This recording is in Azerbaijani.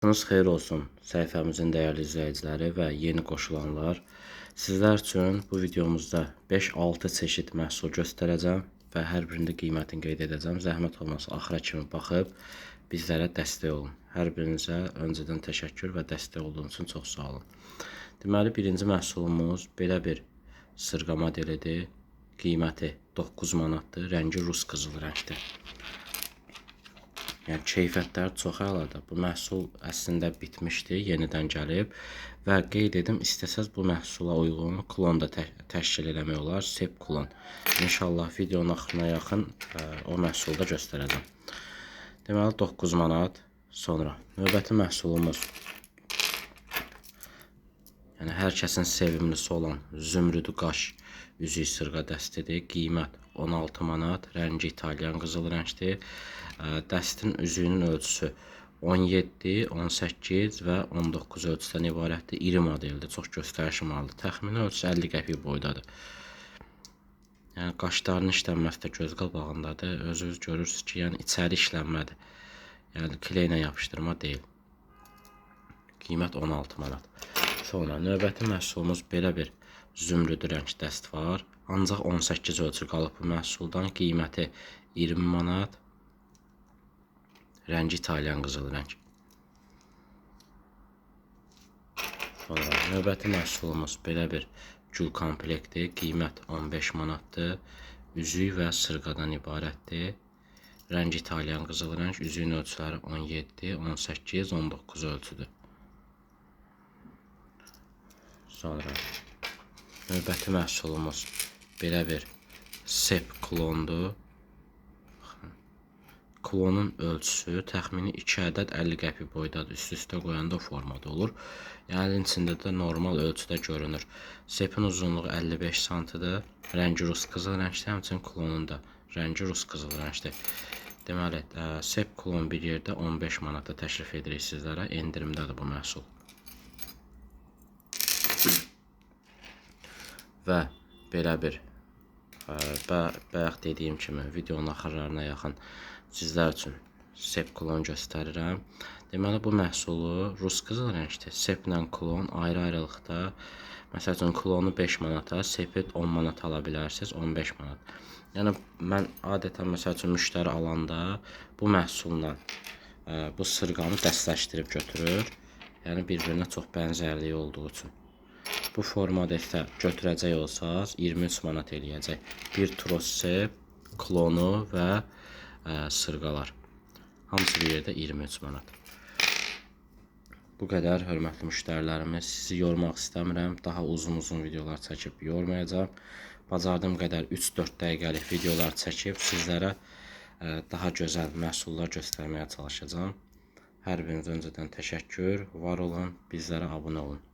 Vaxtınız xeyir olsun səhifəmizin dəyərli izləyiciləri və yeni qoşulanlar. Sizlər üçün bu videomuzda 5-6 çeşid məhsul göstərəcəm və hər birində qiymətini qeyd edəcəm. Zəhmət olmasa axıra kimi baxıb bizlərə dəstək olun. Hər birinizə öncədən təşəkkür və dəstək olduğunuz üçün çox sağ olun. Deməli, birinci məhsulumuz belə bir sırğa modelidir. Qiyməti 9 manatdır. Rəngi rus qızıl rəngdir. Yəni keyfiyyətləri çox əladır. Bu məhsul əslində bitmişdi, yenidən gəlib və qeyd edim, istəsəz bu məhsula uyğun klon da təşkil eləmək olar, sep klon. İnşallah videonun axırına yaxın o məhsulu da göstərəcəm. Deməli 9 manat. Sonra növbəti məhsulumuz, yəni hər kəsin sevimlisi olan zümrüdü qaş üzük sırğa dəstidir. Qiymət 16 manat, rəngi İtalyan qızıl rəngdir. Dəstin üzüyünün ölçüsü 17, 18 və 19 ölçüdən ibarətdir. İri modeldir, çox göstərişli maldır. Təxmini ölçüsü 50 qəpik boydadır. Yəni qaşlarının işlənməsi də göz qabağındadır. Özünüz görürsünüz ki, yəni içəri işlənmədir. Yəni kleylə yapışdırma deyil. Qiymət 16 manat. Sonra növbəti məhsulumuz belə bir zümrüdü rəng dəst var. Ancaq 18 ölçü qalıb bu məhsuldan. Qiyməti 20 manat. Rəngi İtalyan qızıl rəng. Sonra növbəti məhsulumuz belə bir gül komplektdir. Qiymət 15 manatdır. Üzük və sırğadan ibarətdir. Rəngi İtalyan qızıl rəng. Üzüyün ölçüləri 17, 18, 19 ölçüdür. Sonra növbəti məhsulumuz belə bir sep klondur. Klonun ölçüsü təxmini 2 ədəd 50 qəpik boydadır. Üst-üstə qoyanda o formada olur. Yəni əlin içində də normal ölçüdə görünür. Sepin uzunluğu 55 santidir. Rəngi rus qızıl rəngdir. Həmçinin klonun da rəngi rus qızıl rəngdir. Deməli, sep klon bir yerdə 15 manata təklif edirik sizlərə. Endirimdədir bu məhsul. Və belə bir bayaq dediyim kimi videonun axırlarına yaxın sizlər üçün sep klon göstərirəm. Deməli, bu məhsulu rus qızıl rəngdir. Seplə klon ayrı-ayrılıqda, məsəl üçün klonu 5 manata, sepi 10 manata ala bilərsiniz, 15 manat. Yəni mən adətən məsəl üçün müştəri alanda bu məhsulla bu sırğanı dəstləşdirib götürür. Yəni bir-birinə çox bənzərliyi olduğu üçün. Bu formada isə götürəcək olsaz 23 manat eləyəcək. Bir tros sep, klonu və sırğalar. Hamısı bir yerdə 23 manat. Bu qədər hörmətli müştərilərimiz. Sizi yormaq istəmirəm. Daha uzun-uzun videolar çəkib yormayacağam. Bacardığım qədər 3-4 dəqiqəlik videolar çəkib sizlərə daha gözəl məhsullar göstərməyə çalışacağam. Hər birinizə öncədən təşəkkür. Var olun, bizlərə abunə olun.